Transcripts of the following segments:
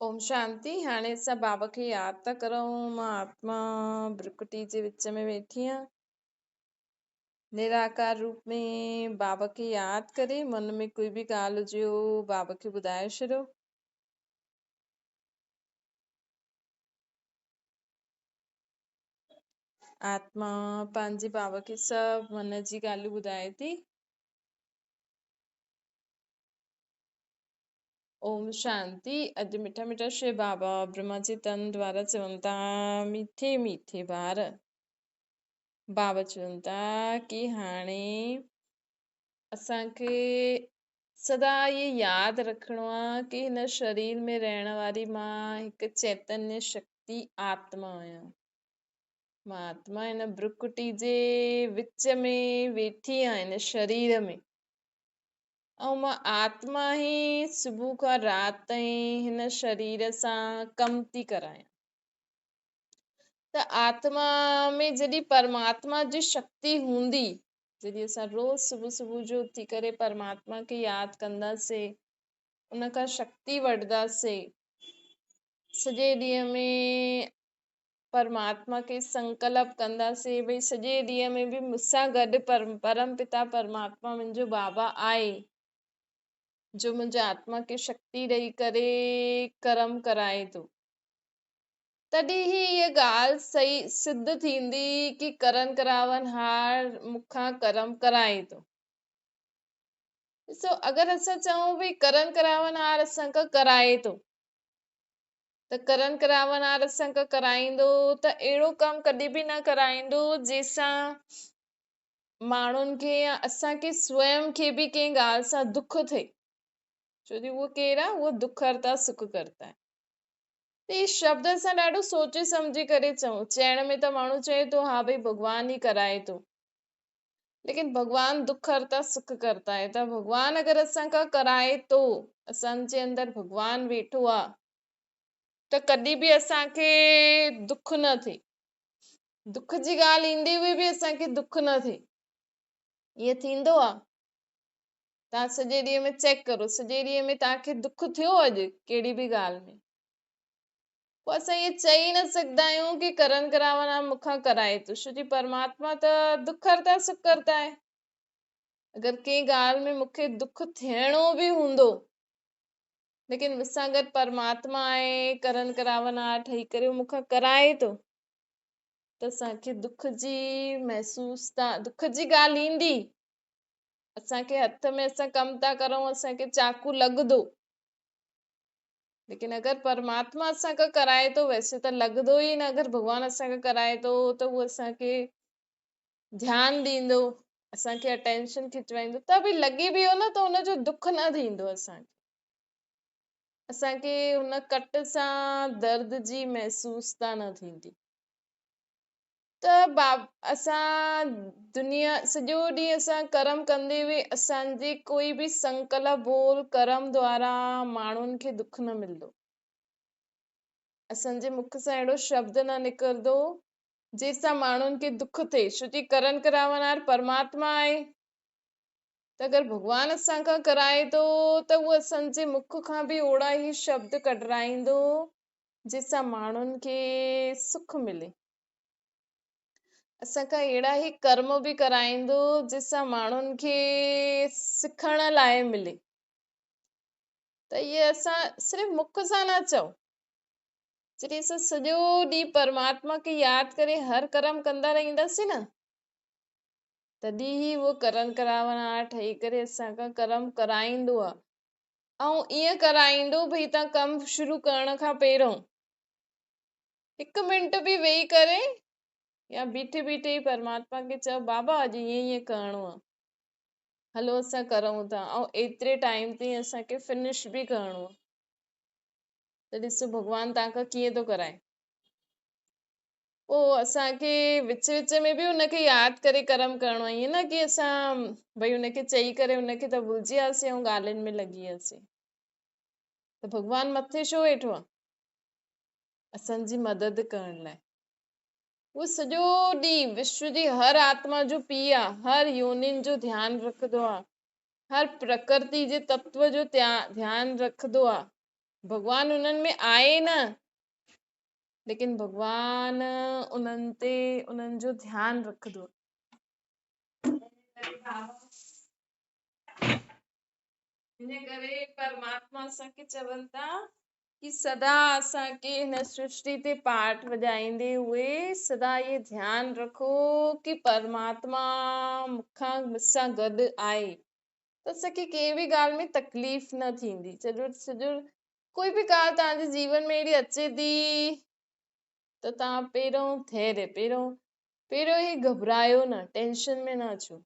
اوم شانتي. هاڻي اسان بابا کي ياد ٿا ڪرون. مان آتما برڪٽي جي وچ ۾ ويٺي آهيان. نراڪار روپ ۾ بابا کي ياد ڪري من ۾ ڪوئي به ڳالهه هجي اهو بابا کي ٻڌائي ڇڏيو. آتما پنهنجي بابا کي سڀ من جي ڳالهيون ٻڌائي ٿي. اوم شانتي. اڄ مٺا مٺا شري بابا برهما جي تن دوارا چون ٿا ميٺي ميٺي ٻار. بابا چون ٿا ڪي هاڻي اسان کي سدا اهي ياد رکڻو آ ڪي هن شرير ۾ رهڻ واري مان هڪ چيتنيه شڪتي آتما آهيان. مان آتما هن برڪٽي جي وچ ۾ ويٺي آهيان هن شرير ۾. ۽ مان آتما ئي صبح کان رات تائين هن شرير سان ڪم ٿي ڪرايان. ته آتما ۾ جڏهن پرماتما جي شڪتي هوندي، جڏهن اسان روز صبح صبح جو اٿي ڪري پرماتما کي ياد ڪنداسين، ان کان شڪتي وٺنداسين، سڄي ڏينهن ۾ پرماتما کي سنڪلپ ڪنداسين ڀئي سڄي ڏينهن ۾ به مون سان گڏ پرم پتا پرماتما منهنجو بابا آهي جو منهنجي آتما کي شڪتي ڏئي ڪري ڪرم ڪرائي ٿو، تڏهن ئي هيء ڳالهه صحيح سڌ ٿيندي ڪي ڪرن ڪراون هار مون کان ڪرم ڪرائي ٿو. ڏسو اگر اسان چئون ڀئي ڪرن ڪراون هار اسان کان ڪرائي ٿو ته ڪرن ڪراونهار اسان کان ڪرائيندو ته اهڙو ڪم ڪڏهن به نه ڪرائيندو جنهن سان ماڻهن کي يا اسان کي سويم کي به ڪنهن ڳالهه سان دک ٿئي، ڇو جو اهو ڪير آهي؟ اهو دک هرتا سک ڪرتا آهي. ته هي شبد اسان ڏاڍو سوچي سمجهي ڪري چئون. چئڻ ۾ ته ماڻهو چئي ٿو ها ڀئي ڀڳوان ئي ڪرائي ٿو، ليڪن ڀڳوان دک هرتا سک ڪرتا آهي ته ڀڳوان اگر اسان کان ڪرائي ٿو، اسان جي اندر ڀڳوان ويٺو آ ته ڪڏهن به اسان کي دک نه ٿئي. دک جي ڳالهه ايندي هئي به اسان کي دک نه ٿئي. ائين ٿيندو آ؟ توهان سڄي ڏينهن ۾ چيڪ ڪرو، سڄي ڏينهن ۾ توهان کي دک ٿيو اڄ ڪهڙي به ڳالهه ۾؟ پوء اسان ائين چئي نه سگهندا آهيون ڪي ڪرن ڪراونا مون کان ڪرائي ٿو، ڇو جي پرماتما ته دک هرتا سک ڪرتا آهي. اگر ڪنهن ڳالهه ۾ مون کي دک ٿيڻو به هوندو ليڪن مون سان گڏ پرماتما آهي، ڪرن ڪراونا ٺهي ڪري مون کان ڪرائي ٿو ته اسان کي دک جي محسوس تا دک جي ڳالهه ايندي، اسان کي هٿ ۾ اسان ڪم ٿا ڪرون اسان کي چاقو لڳندو، ليڪن اگر پرماتما اسان کان ڪرائي ٿو، ويسي ته لڳندو ئي نه، اگر ڀڳوان اسان کان ڪرائي ٿو ته هو اسان کي ڌيان ڏيندو، اسان کي اٽينشن کچوائيندو، ته به لڳي به ويو نه ته ان جو دک نه ٿيندو اسان کي، اسان کي ان ڪٽ سان درد جي محسوستا نه ٿيندي. ته اسان دنيا سڄو ڏينهن اسان ڪرم ڪندي به اسان جي ڪوئي به سنڪلپ ٻول ڪرم دوارا ماڻهن کي دک نه ملندو، اسان جي مک سان اهڙو شبد نه نڪرندو جنهن سان ماڻهن کي دک ٿئي، ڇو جي ڪرن ڪراونهار پرماتما آهي ته اگر ڀڳوان اسان کان ڪرائي ٿو ته هو اسان جي مک کان به اوڙا ئي شبد ڪڍرائيندو جنهن سان ماڻهن کي سک ملي. اسان کان اهڙا ئي ڪرم به ڪرائيندو جنهن سان ماڻهن کي سکڻ لاء ملي. ته اهي اسان صرف مک سان نه چئون، جڏهن اسان سڄو ڏينهن پرماتما کي ياد ڪري هر ڪرم ڪندا رهنداسين نه، تڏهن ئي اهو ڪرن ڪراوڻهار ٺهي ڪري اسان کان ڪرم ڪرائيندو آهي. ۽ ائين ڪرائيندو ڀئي تان ڪم شروع ڪرڻ کان پهريون هڪ منٽ به ويهي ڪري يا بيٺي بيٺي ئي پرماتما کي چئو بابا اڄ ائين ائين ڪرڻو آ هلو اسان ڪرون ٿا ۽ ايتري ٽائيم تائين اسان کي فنش به ڪرڻو آ ته ڏسو ڀڳوان توهان کان ڪيئن ٿو ڪرائي. پوء اسان کي وچ وچ ۾ به ان کي ياد ڪري ڪرم ڪرڻو آهي ائين نه ڪي اسان ڀئي ان کي چئي ڪري ان کي ته ڀلجي وياسين ۽ ڳالهين ۾ لڳي وياسين ته ڀڳوان مٿي ڇو ويٺو آهي اسان جي مدد ڪرڻ لاء. هو سڄو ڏينهن وشو جي هر آتما جو پيء آهي، هر يونين جو ڌيان رکندو آهي، هر پرڪرتي جي تتو جو ڌيان رکندو آهي. ڀڳوان انهن ۾ آهي نه، ليڪن ڀڳوان انهن تي انهن جو ڌيان رکندو. ان ڪري پرماتما اسان کي چون ٿا ڪي سدا اسان کي هن سرشٽي تي پاٺ وڄائيندي هئي سدا اهي ڌيان رکو ڪي پرماتما مون کان مون سان گڏ آهي ته اسان کي ڪنهن به ڳالهه ۾ تڪليف نه ٿيندي. سڄو سڄو ڪوئي به ڳالهه توهان جي جيون ۾ اهڙي اچي ٿي ته توهان پهريون ڌيريه پهريون پهريون ئي گهٻرايو نه، ٽينشن ۾ نه اچو.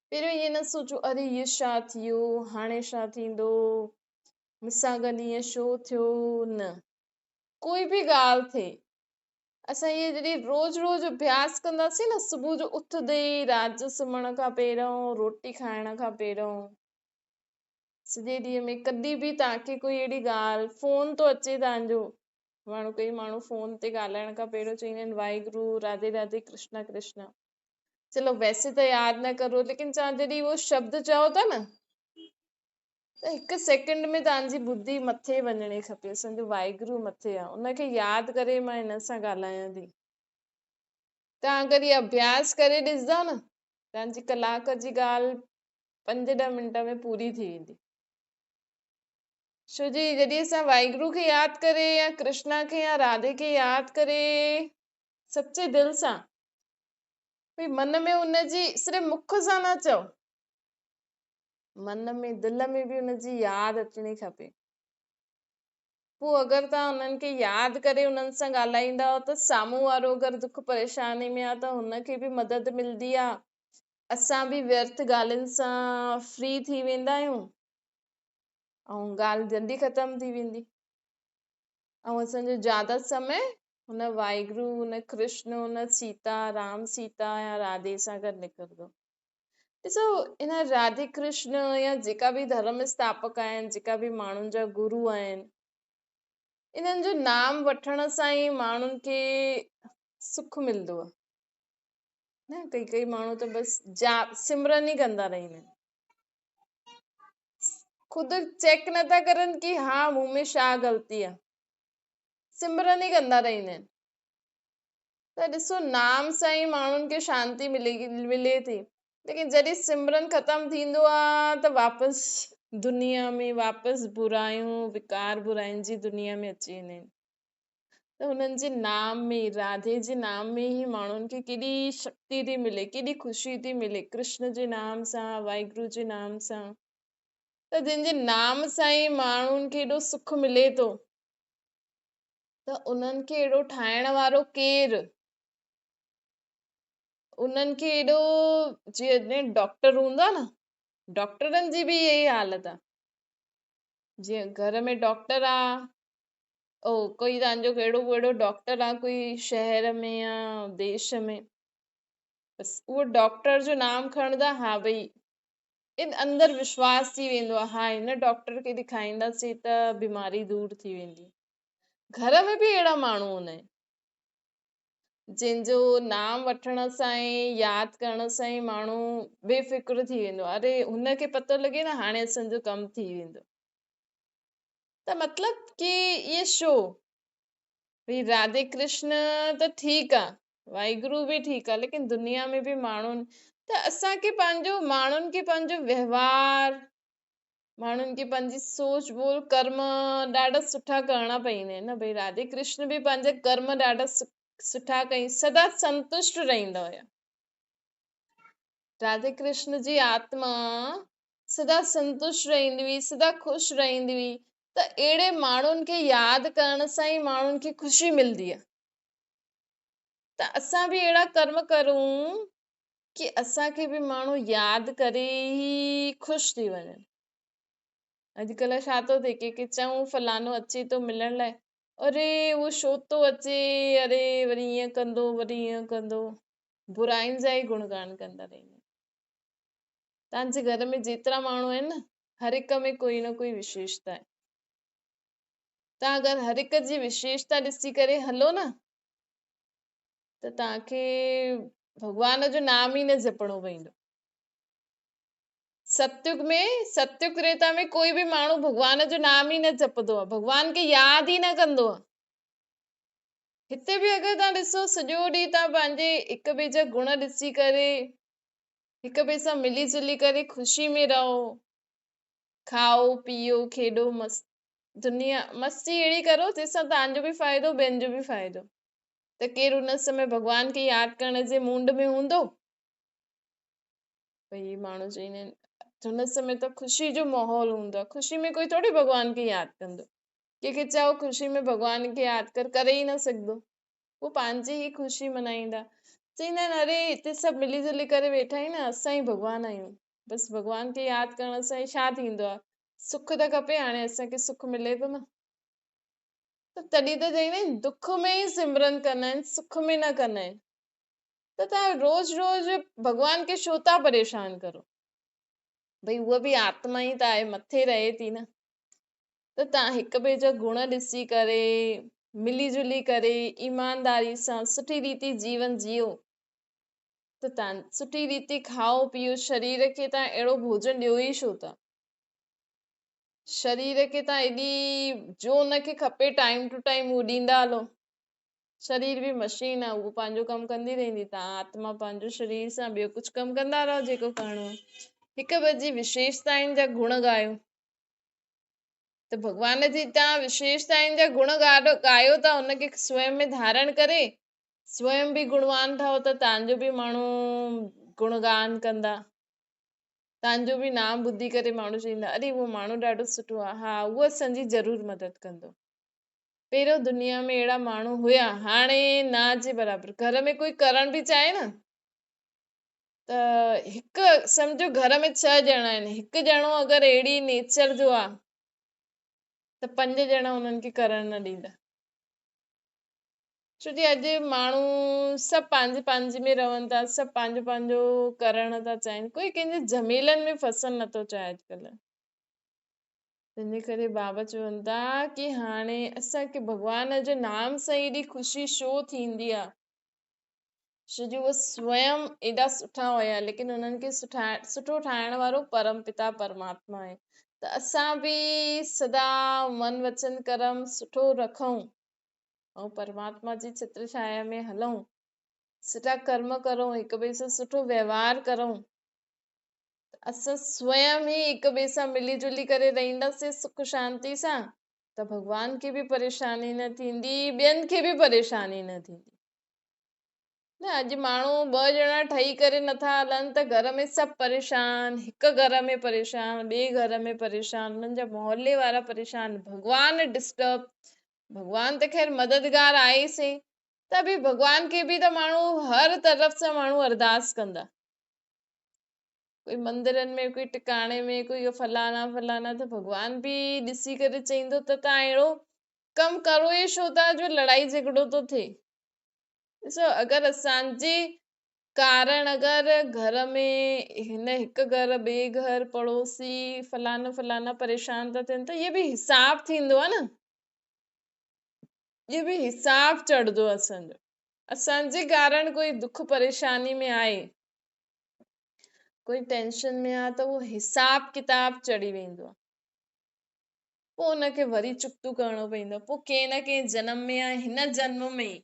پهريون ائين نه سوچو اري هي ڇا ٿي ويو، هاڻي ڇا ٿيندو، مون سان گڏ ائين ڇو ٿيو، نه ڪوئي به ڳالهه ٿئي اسان اهي جڏهن روز روز اڀياس ڪنداسين نه، صبح جو اٿندي ئي، رات جو سمهڻ کان پهريون، روٽي کائڻ کان پهريون، سڄي ڏينهن ۾ ڪڏهن به توهان کي ڪوئي اهڙي ڳالهه، فون ٿو اچي توهان جو، ماڻهو ڪئي ماڻهو فون تي ڳالهائڻ کان پهريون چوندا آهن واهگرو راڌي راڌي ڪرشنا ڪرشنا، چلو ويسي ته ياد نه ڪرو ليڪن توهان جڏهن اهو شبد چئو ٿا نه ته هڪ سيڪنڊ ۾ توهان جي ٻڌي مٿي وڃڻي کپي، اسان جو واهگرو مٿي آهي ان کي ياد ڪري مان هن سان ڳالهايان ٿي. توهان اگر هي اڀياس ڪري ڏسندا نه توهان جي ڪلاڪ جي ڳالهه پنج ڏهه منٽ ۾ پوري ٿي ويندي. ڇو جي جڏهن اسان واهگرو کي ياد ڪري يا ڪرشنا کي يا راڌي کي ياد ڪري سچي دل سان ڀئي من ۾ ان جي صرف مک سان نه چئو، من ۾ دل ۾ به ان جي ياد اچڻي کپي. پوء اگر توهان انهن کي ياد ڪري انهن سان ڳالهائيندؤ ته سامهون وارو اگر دک پريشاني ۾ آ ته هن کي به مدد ملدي آ، اسان به ويرٿ ڳالهين سان فري ٿي ويندا آهيون ۽ ڳالهه جلدي ختم ٿي ويندي ۽ اسان جو زياده سمي هن واهگرو، هن ڪرشن، هن سيتا، رام سيتا يا راڌي سان گڏ نڪرندو. ڏسو ان راڌي ڪرشن يا جيڪا به ڌرم اسٿاپڪ آهن، جيڪا به ماڻهن جا گرو آهن، انهن جو نام وٺڻ سان ئي ماڻهن کي سک ملندو آهي نه. ڪئي ڪئي ماڻهو ته بس جاپ سمرن ئي ڪندا رهندا آهن، خود چيڪ نٿا ڪرن ڪي ها مون ۾ ڇا غلطي آهي، سمرن ئي ڪندا رهندا آهن. ته ڏسو نام سان ئي ماڻهن کي شانتي ملي ٿي، ليڪن جڏهن سمرن ختم ٿيندو آ ته واپس دنيا ۾ واپس برايون وڪار براين جي دنيا ۾ اچي ويندا آهن. ته هنن جي نام ۾ راڌي جي نام ۾ ئي ماڻهن کي ڪيڏي شڪتي ٿي ملي، ڪيڏي خوشي ٿي ملي، ڪرشن جي نام سان، واهگرو جي نام سان. ته جن جي نام سان ئي ماڻهن کي ايڏو سک ملي ٿو ته انهن کي اهڙو ٺاهڻ وارو ڪير؟ انهن کي ايڏو جيئن ڊاڪٽر هوندو آهي نه، ڊاڪٽرن جي به اها ئي حالت آهي. جيئن گهر ۾ ڊاڪٽر آ، او ڪوئي توهان جو ڪهڙو ڪهڙو ڊاڪٽر آ ڪوئي شهر ۾ يا ديش ۾، بس اهو ڊاڪٽر جو نام کڻندا ها ڀئي ان اندر وشواس ٿي ويندو آهي ها هن ڊاڪٽر کي ڏيکارينداسين ته بيماري دور ٿي ويندي. گهر ۾ به اهڙا ماڻهو هوندا آهن جن جو نام وٺڻ سان ئي ياد ڪرڻ سان ئي ماڻهو بي فڪر ٿي ويندو آهي، اري هن کي پتو لڳي نه هاڻي اسان جو ڪم ٿي ويندو. ته مطلب ڪي اهي شو ڀئي راڌي ڪرشن ته ٺيڪ آ، واهگرو به ٺيڪ آ، ليڪن دنيا ۾ به ماڻهن ته اسان کي پنهنجو ماڻهن کي پنهنجو وهنوار، ماڻهن کي پنهنجي سوچ ٻول ڪرم ڏاڍا سٺا ڪرڻا پوندا آهن نه. ڀئي راڌي ڪرشن به پنهنجا ڪرم ڏاڍا سٺا ڪئي، سدا سنتشٽ رهندا هيا. راڌي ڪرشن جي آتما سدا سنتشٽ رهندي هئي، سدا خوش رهندي هئي. ته اهڙي ماڻهن کي ياد ڪرڻ سان ئي ماڻهن کي خوشي ملندي آهي. ته اسان به اهڙا ڪرم ڪرون ڪي اسان کي به ماڻهو ياد ڪري ئي خوش ٿي وڃن. اڄڪلهه ڇا ٿو ٿئي، ڪي ڪي چئون فلانو اچي ٿو ملڻ لاء، اري اهو ڇو ٿو اچي، اري وري ائين ڪندو وري ائين ڪندو، براين جا ئي گڻگان ڪندا رهندا آهن. توهان جي گهر ۾ جيترا ماڻهو آهن نه، هر هڪ ۾ ڪوئي نه ڪوئي وشيشتا آهي. توهان اگر هر هڪ جي وشيشتا ڏسي ڪري هلو نه ته توهان کي ڀڳوان جو نام ئي نه جپڻو پوندو. ستيگ ۾، ستيگ تريتا ۾ ڪوئي به ماڻهو ڀڳوان جو نام ئي نه جپندو آهي، ڀڳوان کي ياد ئي نه ڪندو آهي. هتي به اگر توهان ڏسو سڄو ڏينهن توهان پنهنجي هڪ ٻئي جا گڻ ڏسي ڪري هڪ ٻئي سان ملي جلي ڪري خوشي ۾ رهو، کائو پيئو کيڏو مست دنيا مستي اهڙي ڪرو جنهن سان توهان جو به فائدو ٻين جو به فائدو. ته ڪير ان سمي ڀڳوان کي ياد ڪرڻ جي مونڊ ۾ هوندو؟ ڀئي ماڻهو چئيندا آهن هن سمي ته خوشي جو ماحول هوندو آهي، خوشي ۾ ڪوئي ٿوري ڀڳوان کي ياد ڪندو. ڪنهن کي چئو خوشي ۾ ڀڳوان کي ياد ڪر، ڪري ئي نه سگهندو. هو پنهنجي ئي خوشي منائيندا. چئيندا آهن اري هتي سڀ ملي جلي ڪري ويٺا آهيون نه، اسان ئي ڀڳوان آهيون. بس ڀڳوان کي ياد ڪرڻ سان ئي ڇا ٿيندو آهي؟ سک ته کپي، هاڻي اسان کي سک ملي ٿو نه. ته تڏهن ته چئيندا آهن دک ۾ ئي سمرن ڪندا آهن، سک ۾ نه ڪندا آهن. ته توهان روز روز ڀڳوان کي ڇو ٿا پريشان ڪرو؟ ڀئي هوء به آتما ئي ته آهي، مٿي رهي ٿي نه. ته توهان هڪ ٻئي جا گڻ ڏسي ڪري، ملي جلي ڪري، ايمانداري سان سٺي ريتي جيون جيئو ته توهان سٺي ريتي کائو پيئو، شرير کي توهان اهڙو ڀوڄن ڏيو ئي ڇو ٿا؟ شرير کي توهان ايڏي جو ان کي کپي ٽائيم ٽو ٽائيم اهو ڏيندا هلو. شرير به مشين آ، اهو پنهنجو ڪم ڪندي رهندي، توهان آتما پنهنجو شرير سان ٻيو ڪجهه ڪم ڪندا رهو جيڪو ڪرڻو آ. هڪ ٻئي جي وشيشتائن جا گڻ ڳايو ته ڀڳوان جي توهان وشيشتائن جا گڻ ڳايو ٿا ان کي سوئم ۾ ڌارڻ ڪري سوئم به گڻوان ٺهو ته توهان جو به ماڻهو گڻگان ڪندا، توهان جو به نام ٻڌي ڪري ماڻهو چئيندا اري اهو ماڻهو ڏاڍو سٺو آ، ها اهو اسان جي ضرور مدد ڪندو. پهريون دنيا ۾ اهڙا ماڻهو هيا، هاڻي نه جي برابر. گهر ۾ ڪوئي ڪرڻ به چاهي نه ته هڪ سمجهو گهر ۾ ڇهه ڄڻا آهن، هڪ ڄڻو اگر اهڙي نيچر جو آ ته پنج ڄڻا انهن کي ڪرڻ نه ڏيندا. ڇو جي اڄ ماڻهو سڀ پنهنجي پنهنجي ۾ رهن ٿا، سڀ پنهنجو پنهنجو ڪرڻ ٿا چاهين، ڪوئي ڪنهن جي جهميلن ۾ ڦسڻ نٿو چاهي اڄڪلهه. تنهنجي ڪري بابا چون ٿا ڪي هاڻي اسان کي ڀڳوان جو نام سان ايڏي خوشي ڇو ٿيندي آ؟ ڇو جو اهي سويم ايڏا سٺا هيا ليڪن انهن کي سٺو ٺاهڻ وارو پرم پتا پرماتما آهي ته اسان به سدا من وچن ڪرم سٺو رکون ۽ پرماتما جي ڇتر ڇايا ۾ هلون، سٺا ڪرم ڪرون، هڪ ٻئي سان سٺو وهنوار ڪرون. اسان سويم ئي هڪ ٻئي سان ملي جلي ڪري رهنداسين سک شانتي سان ته ڀڳوان کي به پريشاني نه ٿيندي، ٻين کي به پريشاني نه ٿيندي. نه اڄ ماڻهو ٻه ڄڻا ٺهي ڪري نٿا هلن ته گهر ۾ سڀ پريشان، هڪ گهر ۾ پريشان، ٻئي گهر ۾ پريشان، انهن جا محلي وارا پريشان، ڀڳوان ڊسٽرب، ڀڳوان ته خير مددگار آهي ئي سهي، ته به ڀڳوان کي به ته ماڻهو هر طرف سان ماڻهو ارداس ڪندا. ڪوئي مندرن ۾ ڪوئي ٽڪاڻي ۾ ڪوئي فلانا فلانا ته ڀڳوان به ڏسي ڪري چئيندو ته تان اهڙو ڪم ڪرو ئي ڇو ٿا جو لڙائي جهڳڙو ٿو ٿئي. ڏسو اگر اسان جي ڪارڻ اگر گهر ۾ هن هڪ گهر ٻئي گهر پڙوسي فلانا فلانا پريشان ٿا ٿين ته اهي به حساب ٿيندو آهي نه، اهي به حساب چڙهندو اسان جو. اسان جي ڪارڻ ڪوئي دک پريشاني ۾ آهي، ڪوئي ٽينشن ۾ آ ته اهو حساب ڪتاب چڙهي ويندو آ، پوء ان کي وري چڪتو ڪرڻو پوندو آ، پوء ڪنهن نه ڪنهن جنم ۾ يا هن جنم ۾ ئي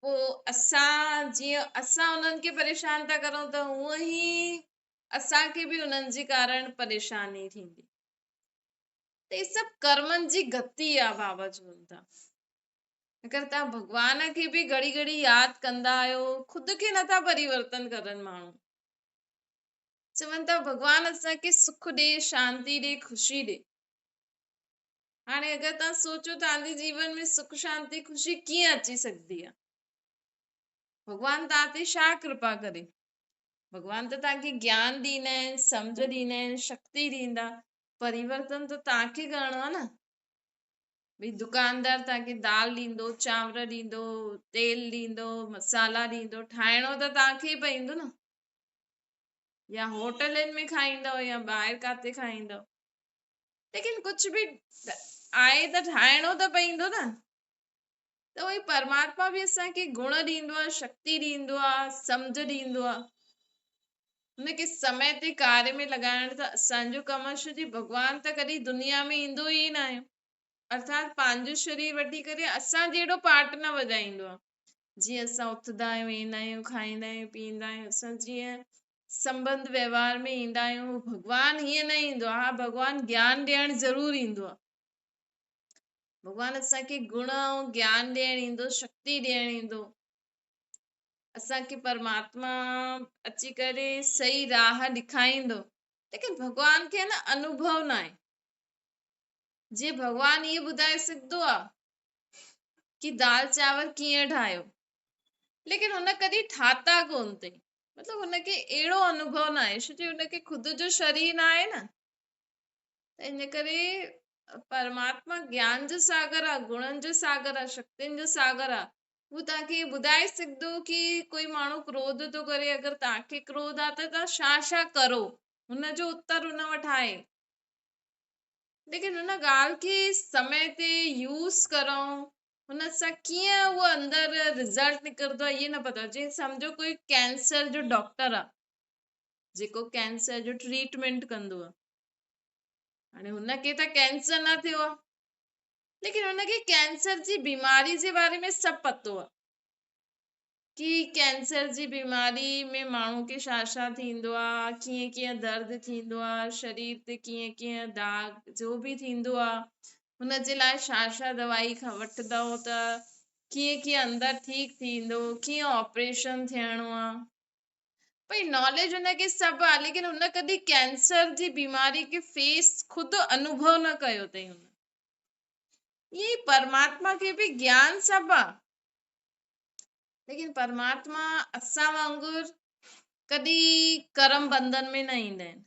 پوء اسان جيئن اسان انهن کي پريشان ٿا ڪرون ته هونئن ئي اسان کي به انهن جي ڪارڻ پريشاني ٿيندي. ته هي سڀ ڪرمن جي گتي آ بابا چون ٿا. اگر توهان ڀڳوان کي به گهڙي گهڙي ياد ڪندا آهيو، خود کي نٿا پريورتن ڪرن ماڻهو چون ٿا ڀڳوان اسان کي سک ڏي، شانتي ڏي، خوشي ڏي. هاڻي اگر توهان سوچو توهان جي جيون ۾ سک شانتي خوشي ڪيئن اچي سگهندي آهي؟ ڀڳوان توهان تي ڇا ڪرپا ڪري؟ ڀڳوان ته توهان کي گيان ڏيندا آهن، سمجهه ڏيندا آهن، شڪتي ڏيندا، پريورتن ته توهان کي ڪرڻو آهي نه. ڀئي دڪاندار توهان کي دال ڏيندو، چانور ڏيندو، تيل ڏيندو، مصالحا ڏيندو، ٺاهڻو ته توهان کي ئي پوندو نه. يا هوٽلن ۾ کائيندؤ يا ٻاهر ڪاٿي کائيندؤ، ليڪن ڪجهه به آهي ته ٺاهڻو ته پوندو نه. ته اهو ئي پرماتما به اسان کي گڻ ڏيندو آهي، شڪتي ڏيندو آهي، سمجهه ڏيندو آهي. هن کي سمي تي ڪاريه ۾ لڳائڻ ته اسان جو ڪم آهي، ڇو جي ڀڳوان ته ڪڏهن دنيا ۾ ايندو ئي ناهي. ارٿات پنهنجو شرير وٺي ڪري اسان جهڙو پارٽ نه وڄائيندو آهي. جيئن اسان اٿندا آهيون، ويهندا آهيون، کائيندا آهيون، پيئندا آهيون، اسان جيئن سنٻنڌ وهنوار ۾ ايندا آهيون، ڀڳوان هيئن نه ايندو آهي. ها ڀڳوان گيان ڏيڻ ضرور ايندو آهي. ڀڳوان اسان کي گڻ ۽ گيان ڏيڻ ايندو، شڪتي ڏيڻ ايندو. اسان کي پرماتما اچي ڪري صحيح راهه ڏيکاريندو، ليڪن ڀڳوان کي نه انوڀو ناهي. جيئن ڀڳوان اهو ٻڌائي سگهندو آ ڪي دال چانور ڪيئن ٺاهيو، ليڪن هن ڪڏهن ٺاتا ڪون اٿئي، مطلب هن کي اهڙو انوڀو ناهي، ڇو جي هن کي خود جو شرير ناهي نه. ته ان ڪري پرماتما گيان جو ساگر آ، گڻن جو ساگر آ، شڪتين جو ساگر آ. هو توهان کي ٻڌائي سگهندو ڪي ڪوئي ماڻهو ڪروڌ ٿو ڪري، اگر توهان کي ڪروڌ آ ته توهان ڇا ڇا ڪرو، هن جو اتر هن وٽ آهي. ليڪن هن ڳالهه کي سمي تي يوز ڪرڻ، هن سان ڪيئن اهو اندر رزلٽ نڪرندو آهي اهي نه پتو. جي سمجهو ڪوئي ڪينسر جو ڊاڪٽر آ، جيڪو ڪينسر جو ٽريٽمينٽ ڪندو آ، هاڻي هن کي ته ڪينسر نه ٿيو آ، ليڪن هن کي ڪينسر جي بيماري جي باري ۾ سڀ پتو آ ڪي ڪينسر جي بيماري ۾ ماڻهو کي ڇا ڇا ٿيندو آ، ڪيئن ڪيئن درد ٿيندو آ، شرير تي ڪيئن ڪيئن داغ جو به ٿيندو آ، هن جي لاء ڇا ڇا دوائي وٺندو ته ڪيئن ڪيئن اندر ٺيڪ ٿيندو، ڪيئن آپريشن ٿيڻو آ. ڀئي ناليج هن کي سڀ آ، ليڪن هن ڪڏهن ڪينسر جي بيماري کي فيس خود انوڀو نه ڪيو اٿئي. هن ائين ئي پرماتما کي به گيان سڀ آ، ليڪن پرماتما اسان وانگر ڪڏهن ڪرم بنڌن ۾ نه ايندا آهن.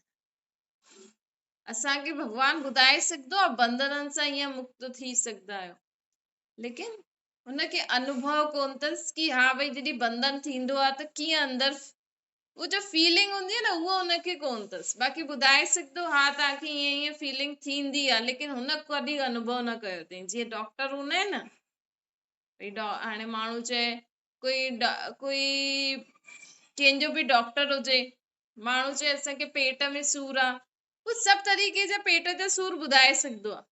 اسان کي ڀڳوان ٻڌائي سگهندو آ بنڌنن سان ائين مڪت ٿي سگهندا آهيو، ليڪن هن کي انوڀو ڪونه اٿس ڪي ها ڀئي جڏهن بنڌن ٿيندو آهي ته ڪيئن اندر اهو جو فيلنگ هوندي آهي نه اهو هن کي ڪونه اٿس. باقي ٻڌائي سگهندو ها توهان کي ائين ائين فيلنگ ٿيندي آهي، ليڪن هن ڪڏهن انوڀو نه ڪيو اٿئي. جيئن ڊاڪٽر هوندا آهن نه ڀئي هاڻي ماڻهو چئي ڪوئي ڪوئي ڪنهن جو به ڊاڪٽر هجي، ماڻهو چئي اسان کي پيٽ ۾ سور آهي، هو سڀ طريقي جا پيٽ جا سور ٻڌائي سگهندو آهي،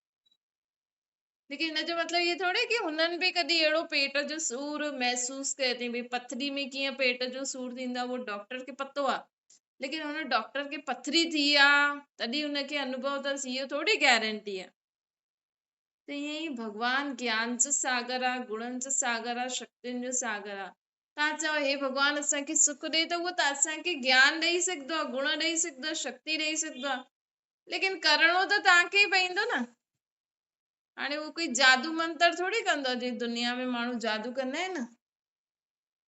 ليڪن ان جو مطلب اهو ٿوري ڪي هنن به ڪڏهن اهڙو پيٽ جو سور محسوس ڪيو اٿئي. ڀئي پٿري ۾ ڪيئن پيٽ جو سور ٿيندو آهي اهو ڊاڪٽر کي پتو آهي، ليڪن هن ڊاڪٽر کي پٿري ٿي آهي تڏهن هن کي انوڀو اٿس، اهو ٿوري گارنٽي آهي. ته ائين ئي ڀڳوان گيان جو ساگر آهي، گڻن جو ساگر آهي، شڪتين جو ساگر آهي. توهان چئو هي ڀڳوان اسان کي سک ڏي ته اهو ته اسان کي گيان ڏئي سگهندو آهي، گڻ ڏئي سگهندو آهي، شڪتي ڏئي سگهندو آهي، ليڪن ڪرڻو ته توهان کي ئي پوندو نه. هاڻي هو ڪوئي جادو منتر ٿوري ڪندو آهي، جيئن دنيا ۾ ماڻهو جادو ڪندا آهن نه،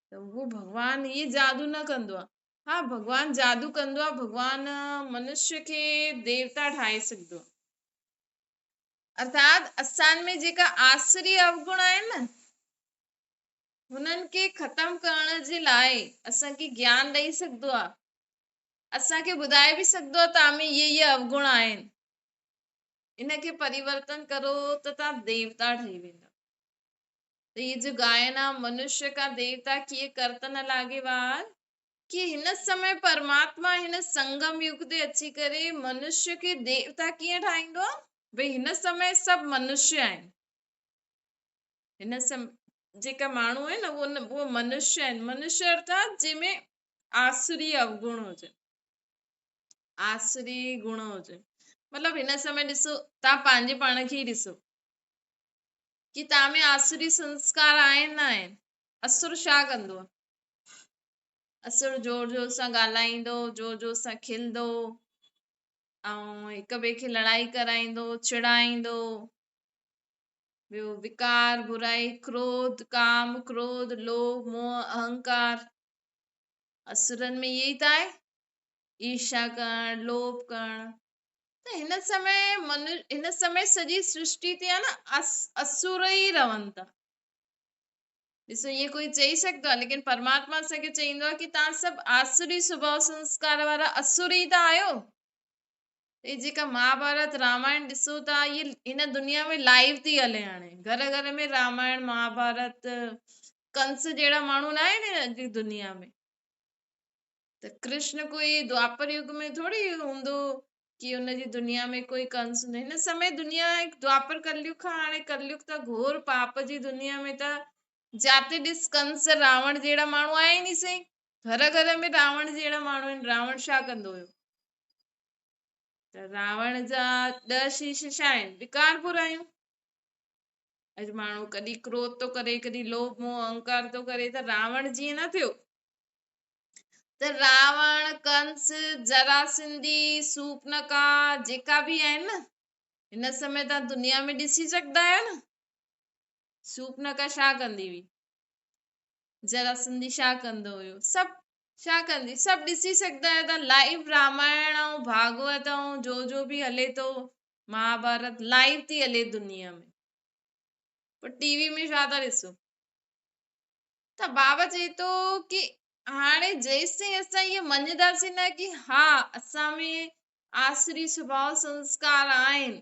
ته اهو ڀڳوان اهي جادو نه ڪندو آهي. ها ڀڳوان جادو ڪندو آهي، ڀڳوان منشيه کي ديوتا ٺاهي سگهندو آهي. ارٿات اسان ۾ جيڪا آسري اوگڻ آهن نه، هنن کي ختم ڪرڻ جي لاء اسان کي گيان ڏئي سگهندو آهي، اسان کي ٻڌائي به سگهندو آهي توهان ۾ اهي اهي اوگڻ آهن، ان کي پريورتن ڪرو ته توهان ديوتا ٺهي ويندا. ته هي جو گائن آ منشيه کان ديوتا ڪيئي ڪرت نه لاڳي وار، ڪي هن سمي پرماتما هن سنگم يگ تي اچي ڪري منشيه کي ديوتا ڪيئن ٺاهيندو آ؟ ڀئي هن سمي سڀ منشيه آهن، هن سمي جيڪا ماڻهو آهن نه اهو منشيه آهن، منشيه ارٿات جنهن ۾ آسري اوگڻ هجن، آسري گڻ هجن. مطلب هن سمي ڏسو توهان پنهنجي پاڻ کي ئي ڏسو ڪي توهان ۾ آسري سنسڪار آهن نه آهن. اسر ڇا ڪندو آهي؟ اسر زور زور سان ڳالهائيندو، زور زور سان کلندو ۽ هڪ ٻئي کي لڙائي ڪرائيندو، چڙائيندو، ٻيو وڪار، برائي، ڪروڌ، ڪام، ڪروڌ، لوڀ، موهه، اهنڪار، اسرن ۾ اهي ئي ته آهي. ايرشا ڪرڻ، لوڀ ڪرڻ، ته هن سمي هن سمي سڄي سرشٽي تي آهي نه اسر ئي رهن ٿا. ڏسو ائين ڪوئي چئي سگهندو آهي، ليڪن پرماتما اسان کي چئيندو آهي ڪي توهان سڀ آسري سڀاء سنسڪار وارا اسر ئي ته آهيو. هي جيڪا مهاڀارت رامائڻ ڏسو ٿا هي هن دنيا ۾ لائيو ٿي هلي هاڻي گهر گهر ۾ رامائڻ مهاڀارت ڪنس جهڙا ماڻهو نه آهن هن جي دنيا ۾. ته ڪرشن ڪوئي دوآپر يگ ۾ ٿوري هوندو ڪي ان جي دنيا ۾ ڪوئي ڪنس هوندو. هن سمي دنيا هڪ دوآپر ڪليگ کان هاڻي ڪليگ ته گهور پاپ جي دنيا ۾ ته جاتي ڏس ڪنس راوڻ جهڙا ماڻهو آهن ئي سهي. گهر گهر ۾ راوڻ جهڙا ماڻهو آهن. راوڻ ڇا ڪندو هيو؟ ته راوڻ جا ڏهه شيش ڇا آهن؟ وڪار برايون. اڄ ماڻهو ڪڏهن ڪروڌ ٿو ڪري، ڪڏهن لوڀ موهه اهنڪار ٿو ڪري ته راوڻ جيئن نه ٿيو. ته راوڻ، ڪنس، جراسنڌي، سوپنڪا جيڪا به آهن نه هن سمي تان دنيا ۾ ڏسي سگهندا آهيو نه. سوپنڪا ڇا ڪندي هئي، جراسنڌي ڇا ڪندو هيو، سڀ ڇا ڪندي، سڀ ڏسي سگهندا آهيو. تان لائيو رامائڻ ۽ ڀاڳوت ۽ جو جو به هلي ٿو مهاڀارت لائيو ٿي هلي دنيا ۾، پوء ٽي وي ۾ ڇا ٿا ڏسو؟ ته بابا چئي ٿو ڪي هاڻي جيستائين اسان اهو مڃينداسين نه ڪي ها اسان ۾ آسري سڀاء سنسڪار آهن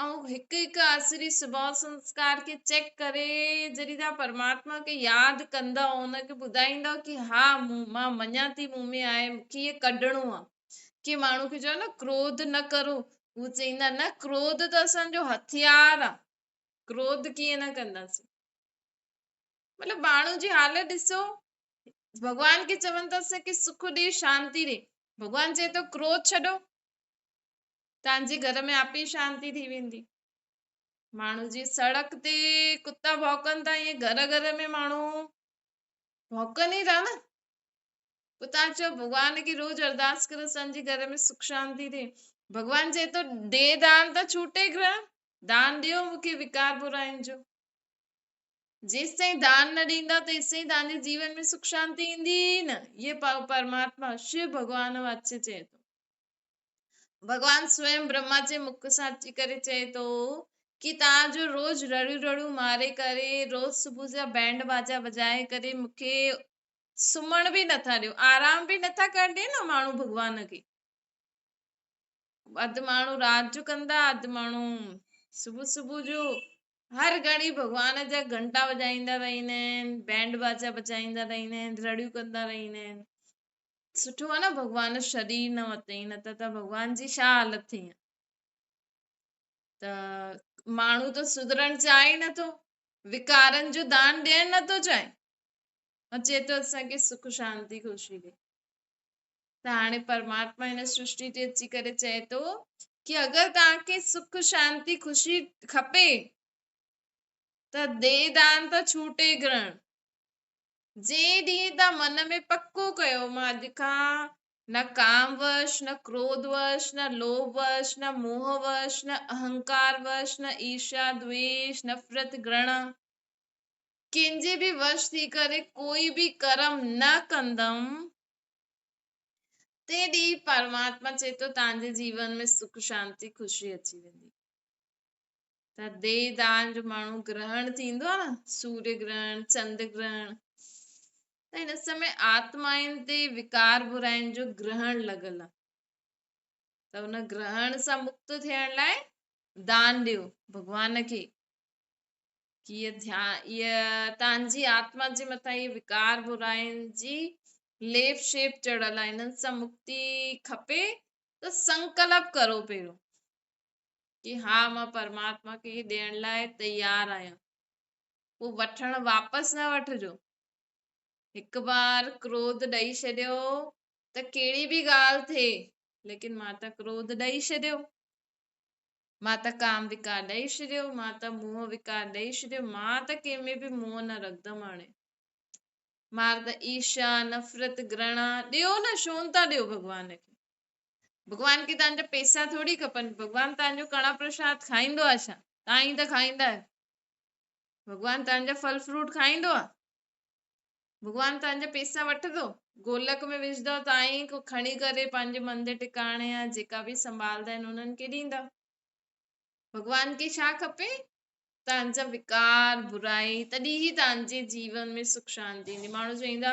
۽ هڪ هڪ آسري سڀاء سنسڪار کي چيڪ ڪري جڏهن توهان پرماتما کي ياد ڪندؤ ان کي ٻڌائيندؤ ڪي ها مون مان مڃان ٿي مون ۾ آهي مون کي اهي ڪڍڻو آهي. ڪي ماڻهو کي چئو نه ڪروڌ نه ڪرو، هو چئيندا نه ڪروڌ ته اسان جو هٿيار آهي، ڪروڌ ڪيئن نه ڪنداسين. مطلب ماڻهو جي حالت ڏسو، ڀڳوان کي چون ٿا اسان کي سک ڏي شانتي ڏي، ڀڳوان چئي ٿو ڪروڌ ڇڏو تانجي گهر ۾ آپ ئي شانتي ٿي ويندي. ماڻهو جي سڙڪ تي ڪتا ڀونڪن ٿا ائين گهر گهر ۾ ماڻهو ڀونڪن ئي ٿا نه. پوء تان چئو ڀڳوان کي روز ارداس ڪرو اسان جي گهر ۾ سک شانتي ٿئي، ڀڳوان چئي ٿو ڏي دان ته ڇوٽي گرهڻ، دان ڏيو مون کي وڪار براين جو. جيستائين دان نه ڏيندا تيستائين توهان جي جيون ۾ سک شانتي ايندي ئي نه. هيء پرماتما شو ڀڳوان واچي چئي ٿو. ڀڳوان سوئم برهما جي مک سان اچي ڪري چئي ٿو ڪي توهان جو روز رڙيون رڙيون ماري ڪري روز صبح جا بينڊ باجا وڄائي ڪري مون کي سمهڻ به نٿا ڏيو، آرام به نٿا ڪرڻ ڏين نه ماڻهو ڀڳوان کي. اڌ ماڻهو رات جو ڪندا اڌ ماڻهو صبح صبح جو هر گهڙي ڀڳوان جا گهنٽا وڄائيندا رهندا آهن، بينڊ باجا بجائيندا رهندا آهن، رڙيون ڪندا رهندا آهن. سٺو آهي نه ڀڳوان شرير نه ورتائين نه ته ته ڀڳوان جي ڇا حالت ٿئي ها. ته ماڻهو ته سڌرڻ چاهي ئي نٿو، وڪارن جو دان ڏيڻ نٿو چاهي، ۽ چئي ٿو اسان کي سک شانتي خوشي ڏي. ته هاڻي پرماتما هن سرشٽي تي اچي ڪري چئي ٿو ڪي اگر توهان کي سک شانتي خوشي کپي ته ديهه دان ته ڇوٽي گرهڻ. جنهن ڏينهن توهان من ۾ پڪو ڪيو مان اڄ کان نه ڪام وش، نه ڪروڌ وش، نه لوڀ وش، نه موهه وش، نه اهنڪار وش، نه ايرشا، دويش، نفرت، گرهڻ، ڪنهن جي به وش ٿي ڪري ڪوئي به ڪرم نه ڪندم، تنهن ڏينهن پرماتما چئي ٿو توهان جي جيون ۾ سک شانتي خوشي اچي ويندي. ته ديهه دان جو ماڻهو گرهڻ ٿيندو آهي نه، سوريه گرهڻ، چند گرهڻ، ته هن سمي آتمائن تي وڪار براين جو گرهڻ لڳل آهي، ته ان گرهڻ سان مڪت ٿيڻ لاء دان ڏيو ڀڳوان کي ڪي اها توهان جي آتما جي مٿان اهي وڪار براين جي ليپ شيپ چڙهيل آهي، انهن سان مڪتي کپي ته سنڪلپ ڪرو پهريون ڪي ها مان پرماتما کي ڏيڻ لاء تيار آهيان، پوء وٺڻ واپس نه وٺجو. هڪ بار ڪروڌ ڏئي ڇڏيو ته ڪهڙي به ڳالهه ٿئي ليڪن مان ته ڪروڌ ڏئي ڇڏيو. مان ته ڪام وڪار ڏئي ڇڏيو، مان ته موهه وڪار ڏئي ڇڏيو، مان ته ڪنهن ۾ به موهه نه رکندم هاڻي. مار ته ايرشا، نفرت، گرڻا ڏيو نه، ڇو نه ٿا ڏيو ڀڳوان کي؟ ڀڳوان کي توهان جا پئسا ٿوري کپن، ڀڳوان توهان جو ڪڻا پرشاد کائيندو آهي ڇا؟ توهان ئي ته کائيندا آهيو. ڀڳوان توهان جا ڦل فروٽ کائيندو آهي؟ ڀڳوان توهان جا پئسا وٺندو؟ گولڪ ۾ وجهندو، توهان ئي کڻي ڪري پنهنجي مندر ٽڪاڻي يا جيڪا به سنڀالدا آهن انهن کي ڏيندا. ڀڳوان کي ڇا کپي؟ توهان جا وڪار، برائي، تڏهن ئي توهان جي جيون ۾ سک شانتي ايندي. ماڻهو چئيندا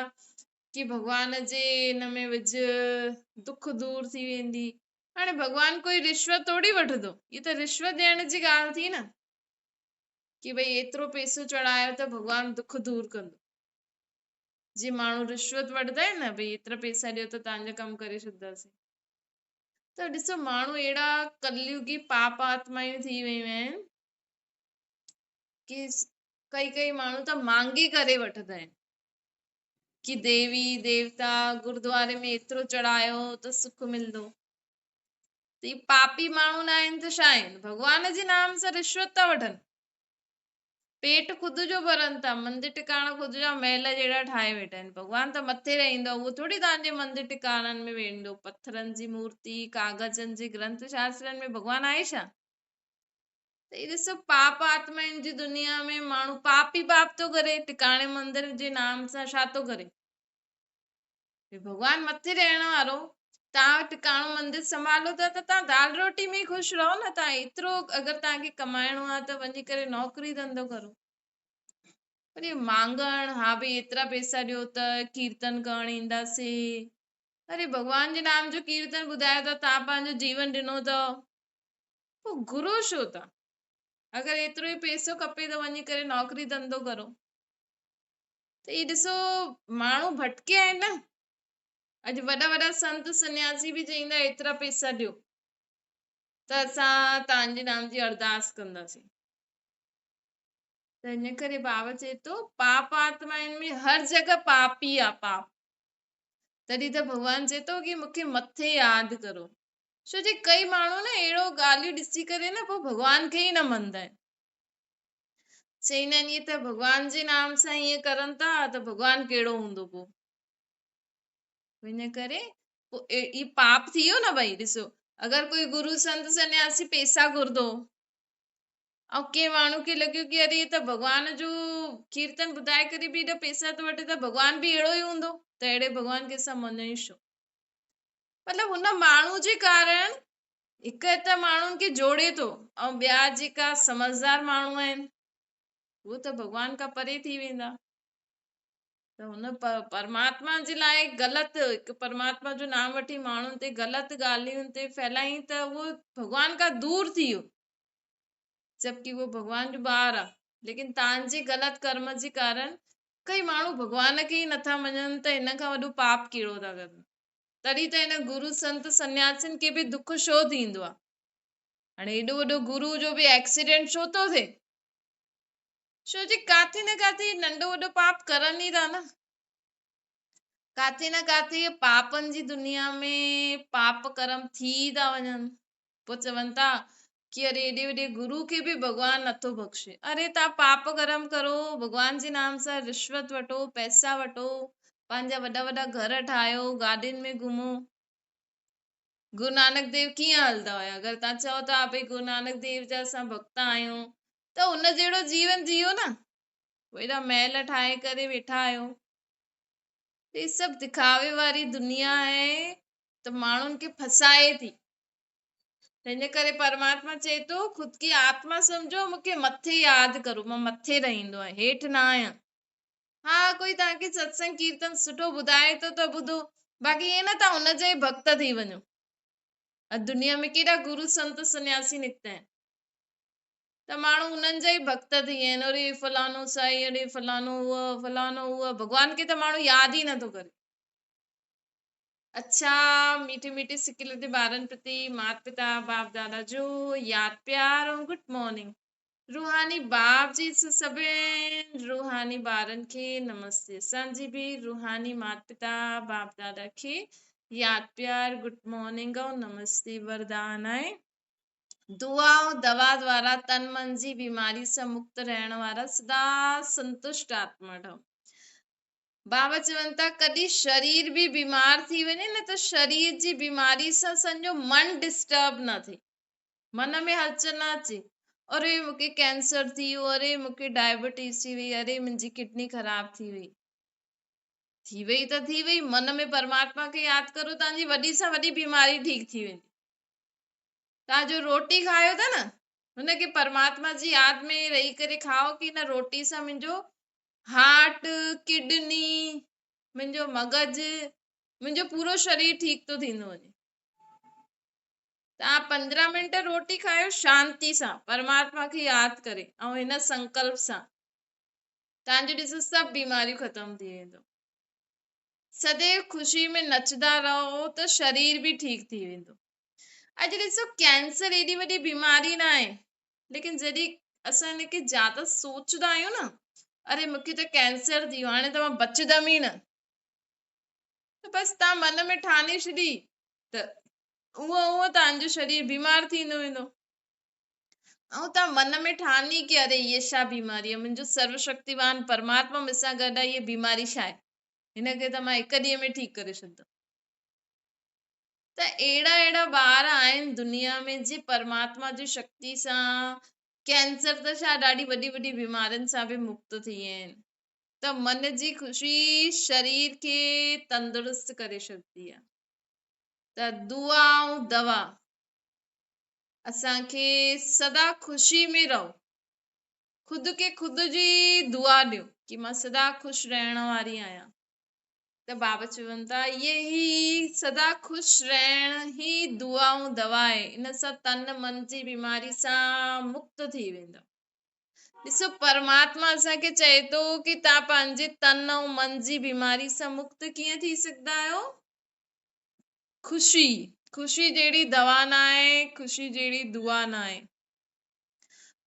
ڪي ڀڳوان جي ان ۾ وجهه دک دور ٿي ويندي. هاڻي ڀڳوان ڪوئي رشوت ٿوري وٺندو؟ هي ته رشوت ڏيڻ جي ڳالهه ٿي نه. ڪي ڀئي ايترو پئسو چڙهايو ته ڀڳوان دک دور ڪندو. جيئن ماڻهو رشوت وٺندا آهن نه ڀئي ايترا پئسا ڏيو ته توهان جو ڪم ڪري ڇڏنداسين. ته ڏسو ماڻهو اهڙا ڪليوگي پاپ آتمائون ٿي ويون آهن ڪي ڪئي ڪئي ماڻهو ته مانگي ڪري وٺندا آهن ڪي ديوي ديوتا گردواري ۾ ايترو چڙهايو ته سک ملندو. ته هي پاپي ماڻهو نه آهن ته ڇا آهن؟ ڀڳوان جي نام سان رشوت ٿا وٺن. پيٽ خود جو ڀرن ٿا، مندر ٽڪاڻا خود جا محل جهڙا ٺاهي ويٺا آهن. ڀڳوان ته مٿي رهندو آهي، اهو ٿوري توهان جي مندر ٽڪاڻن ۾ ويندو. پٿرن جي مورتي، ڪاغذن جي گرنٿ شاسترن ۾ ڀڳوان آهي ڇا؟ ته هي ڏسو پاپ آتمائن جي دنيا ۾ ماڻهو پاپ ئي پاپ ٿو ڪري، ٽڪاڻي مندر جي نام سان ڇا ٿو ڪري؟ ڀڳوان مٿي رهڻ وارو، توهان ٽڪاڻو مندر سنڀالو ٿا ته توهان دال روٽي ۾ ئي خوش رهو نه، توهان ايترو اگر توهان کي ڪمائڻو آهي ته وڃي ڪري نوڪري ڌنڌو ڪرو. پر اهو مانگڻ، ها ڀئي ايترا پئسا ڏيو ته ڪيرتن ڪرڻ اينداسي. اري ڀڳوان جي نام جو ڪيرتن ٻڌايو ٿا، توهان پنهنجو جيون ڏنو اٿو، پوء گهرو ڇو ٿا؟ اگر ايترو ئي پئسو کپي ته وڃي ڪري نوڪري ڌنڌو ڪرو. ته هي ڏسو ماڻهو ڀٽڪيا آهن نه. اڄ وڏا وڏا سنت سنياسي به چئيندا ايترا پئسا ڏيو ته اسان توهان جي نام جي ارداس ڪنداسين. ته ان ڪري بابا چئي ٿو پاپ آتمائن ۾ هر جڳهه پاپ ئي آ پاپ. تڏهن ته ڀڳوان چئي ٿو ڪي مون کي مٿي ياد ڪرو. ڇو جي ڪئي ماڻهو نه اهڙو ڳالهيون ڏسي ڪري نه پوء ڀڳوان کي ئي نه مڃندا آهن. چئيندا آهن اهي ته ڀڳوان جي نام سان ائين ڪرن ٿا ته ڀڳوان ڪهڙو هوندو پوء. ان ڪري پوء اهي پاپ ٿي ويو نه ڀئي. ڏسو اگر ڪوئي گرو سنت سنياسي پئسا گهرندو ۽ ڪنهن ماڻهو کي لڳيو ڪي اري هي ته ڀڳوان جو ڪيرتن ٻڌائي ڪري به ايڏا پئسا ٿو وٺي ته ڀڳوان به اهڙو ئي هوندو ته اهڙي ڀڳوان کي اسان مڃون ئي ڇو. مطلب هن ماڻهو جي ڪارڻ هڪ ته ماڻهن کي جوڙي ٿو ۽ ٻيا جيڪا سمجهدار ماڻهو آهن اهي ته ڀڳوان کان پري ٿي ويندا. ته هن پرماتما جي لاء غلط هڪ پرماتما جو نام وٺي ماڻهن تي غلط ڳالهيون تي ڦهلائين ته اهو ڀڳوان کان دور ٿي ويو، جبڪه اهو ڀڳوان جو ٻار آهي. ليڪن تان جي غلط ڪرم جي ڪارڻ ڪئي ماڻهو ڀڳوان کي ئي نٿا مڃن ته هن کان وڏو پاپ ڪهڙو ٿا ڪن. تڏهن ته هن گرو سنت سنياسين کي به دک ڇو ٿيندو آهي. هاڻي ايڏو وڏو گرو جو به ايڪسيڊنٽ ڇو ٿو ٿئي؟ ڇو جي ڪاٿي نه ڪاٿي ننڍو وڏو پاپ ڪرن ئي ٿا نه. ڪاٿي نه ڪاٿي پاپن جي دنيا ۾ پاپ ڪرم ٿي ٿا وڃن. پوء چون ٿا ڪي اري ايڏي وڏي گرو کي به ڀڳوان نٿو بخشي. اري تان پاپ ڪرم ڪرو، ڀڳوان جي نام سان رشوت وٺو، پئسا وٺو، پنهنجا وڏا وڏا گهر ٺاهيو، گاڏين ۾ گهمو. گرو نانڪ ديو ڪيئن هلندا هيا؟ اگر تان چئو ٿا ڀئي گرو نانڪ ديو جا اسان ڀڳت آهيون ته ان جهڙو جيون جيئو نه. ايڏا محل ٺاهي ڪري ويٺا آهيو. هي سڀ دکاوي واري دنيا آهي ته ماڻهن کي ڦسائي ٿي. تنهنجي ڪري پرماتما چئي ٿو، خود کي آتما سمجهو، مون کي مٿي ياد ڪرو، مان مٿي رهندو آهيان، هيٺ نه آهيان. ها ڪوئي توهان کي ستسنگ ڪيرتن سٺو ٻڌائي ٿو ته ٻڌو، باقي ائين نه توهان ان جا ئي ڀڳت ٿي وڃو. اڄ دنيا ۾ ڪيڏا گرو سنت سنياسي نڪتا آهن ته ماڻهو انهن جا ئي ڀڳت ٿي ويا آهن، اري فلانو سائين، اري فلانو هو، فلانو هو، ڀڳوان کي ته ماڻهو ياد ئي نٿو ڪري. اڇا ميٺي ميٺي سڪيلڌي ٻارن پرتي مات پتا باپ دادا جو ياد پيار ۽ گڊ مارننگ. روحاني باپ جي سڀن روحاني ٻارن کي نمستي. اسان جي به روحاني مات پتا باپ دادا کي ياد پيار گڊ مارننگ ۽ نمستي وردان آهي. دعا ۽ دوا دوارا تن من جي بيماري سان مڪت رهڻ وارا سدا سنتشٽ آتما ٺهو. بابا چون ٿا ڪڏهن شرير به بيمار ٿي وڃي نه ته شرير جي بيماري سان سڄو من ڊسٽرب نه ٿئي، من ۾ هلچل نه اچي، اري مون کي ڪينسر ٿي ويو، اري مون کي ڊائبٽيز ٿي وئي، اري منهنجي ڪڊني خراب ٿي وئي. ٿي وئي ته ٿي وئي، من ۾ پرماتما کي ياد ڪرو توهان جي وڏي سان وڏي بيماري ٺيڪ ٿي ويندي. توهان جو روٽي کايو ٿا نه هن کي پرماتما جي ياد ۾ رهي ڪري کائو ڪي هن روٽي سان منهنجو هارٽ، ڪڊني، منهنجو مغز، منهنجو پورو شرير ٺيڪ ٿو ٿيندو وڃي. توهان 15 منٽ روٽي کايو شانتي سان پرماتما کي ياد ڪري ۽ هن سنڪلپ سان توهان جو ڏسو سڀ بيماريون ختم ٿي ويندو. سديو خوشي ۾ نچندا رهو ته شرير به ٺيڪ ٿي ويندو. اڄ ڏسو ڪينسر ايڏي وڏي بيماري نه آهي، ليڪن جڏهن اسان هن کي زياده سوچدا آهيون نه، اري مونکي ته ڪينسر ٿي ويو هاڻي ته مان بچندم ئي نه، ته بس توهان من ۾ ٺاني ڇڏي ته اونئن اونئن توهان جو شرير بيمار ٿيندو ويندو. ۽ توهان من ۾ ٺاني ڪي اري هيء ڇا بيماري آهي، منهنجو سرو شڪتيوان پرماتما مون سان گڏ آهي، هيء بيماري ڇا آهي، هن کي ته مان هڪ ڏينهن ۾ ٺيڪ ڪري ڇڏندم. ته اهڙا اهڙا ٻار آهن دنيا ۾ جي پرماتما جي شڪتي سان ڪينسر ته ڇا ڏاڍي وڏي وڏي بيمارين سان به مڪت ٿي ويا آهن. ته من جي خوشي شرير کي تندرست ڪري ڇڏندي آهي. ته دعا ۽ دوا اسان کي سدا خوشي ۾ رهو، خود کي خود جي دعا ڏيو ڪي مان سدا خوش رهڻ واري آهيان. ته بابا چون ٿا اهي ئي سدا خوش رهڻ ئي دعا ۽ دوا آهي، ان سان تن من جي بيماري سان مڪت ٿي ويندؤ. ڏسو پرماتما اسان کي چئي ٿو ڪي توهان پنهنجي تن ۽ من جي بيماري سان مڪت ڪيئن ٿي سگهندا آهيو؟ خوشي، خوشي جهڙي دوا ناهي، خوشي جهڙي دعا ناهي،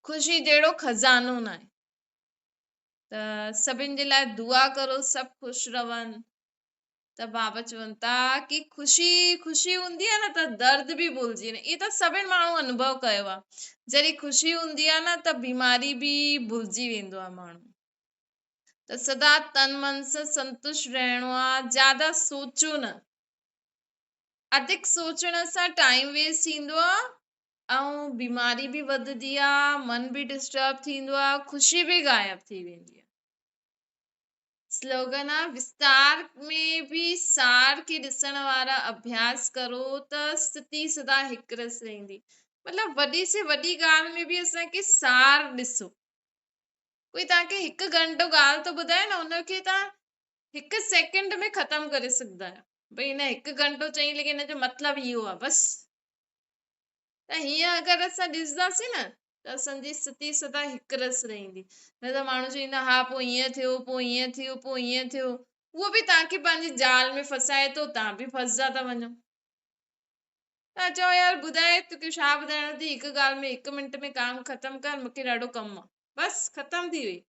خوشي جهڙو خزانو ناهي. ته سڀن جي لاء دعا ڪرو سڀ خوش رهن. ته بابا چون ٿا ڪي خوشي خوشي هوندي آهي نه ته درد به ڀلجي وڃي. اهي ته سڀن ماڻهو انوڀو ڪيو آهي. جڏهن خوشي هوندي آهي نه ته بيماري به ڀلجي ويندو آهي ماڻهو. ته سدا تن من سان سنتشٽ رهڻو آهي، زياده سوچو نه. اڌڪ سوچڻ سان ٽائيم ويسٽ ٿيندو آهي ۽ بيماري به وڌندي آهي، من به ڊسٽرب ٿيندو آهي، خوشي به غائب ٿي ويندي آهي. سلوگن آ، وستار ۾ به سار کي ڏسڻ وارا اڀياس ڪرو ته استٿي سدا هڪ رس رهندي. مطلب وڏي سي وڏي ڳالهه ۾ به اسان کي سار ڏسو. ڪوئي توهان کي هڪ گهنٽو ڳالهه ٿو ٻڌائي نه ان کي توهان هڪ سيڪنڊ ۾ ختم ڪري سگهندا آهيو. ڀئي هن هڪ گهنٽو چئي ليڪن هن جو مطلب اهو آ بس. ته هيئن اگر اسان ڏسنداسين نه ته اسان جي استٿي سدا هڪ رس رهندي. نه ته ماڻهو چئيندا ها پوء هيئن ٿيو پوء هيئن ٿيو پوء هيئن ٿيو. اهو به توهان کي پنهنجي جال ۾ ڦسائي ٿو توهان به ڦسجا ٿا وڃو. توهان چئو يار ٻڌائي توکي ڇا ٻڌائڻو اٿئي هڪ ڳالهه ۾ هڪ منٽ ۾ ڪام ختم ڪر مونکي ڏاڍو ڪم آ. بس ختم ٿي وئي.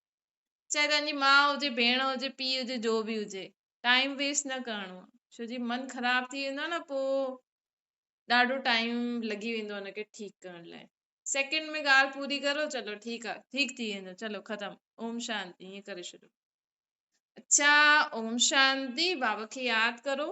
چاهي توهان جي ماء هجي ڀيڻ هجي پيء هجي جو به هجي ٽائيم ويسٽ نه ڪرڻو آ. ڇو جي من خراب ٿي ويندو آ نه پوء ڏاڍو ٽائيم لڳي ويندو ان کي ٺيڪ ڪرڻ لاء. سيڪنڊ ۾ ڳالهه پوري ڪرو چلو ٺيڪ آ ٺيڪ ٿي ويندو چلو ختم اوم شانتي ائين ڪري ڇڏو. اڇا اوم شانتي بابا کي ياد ڪرو.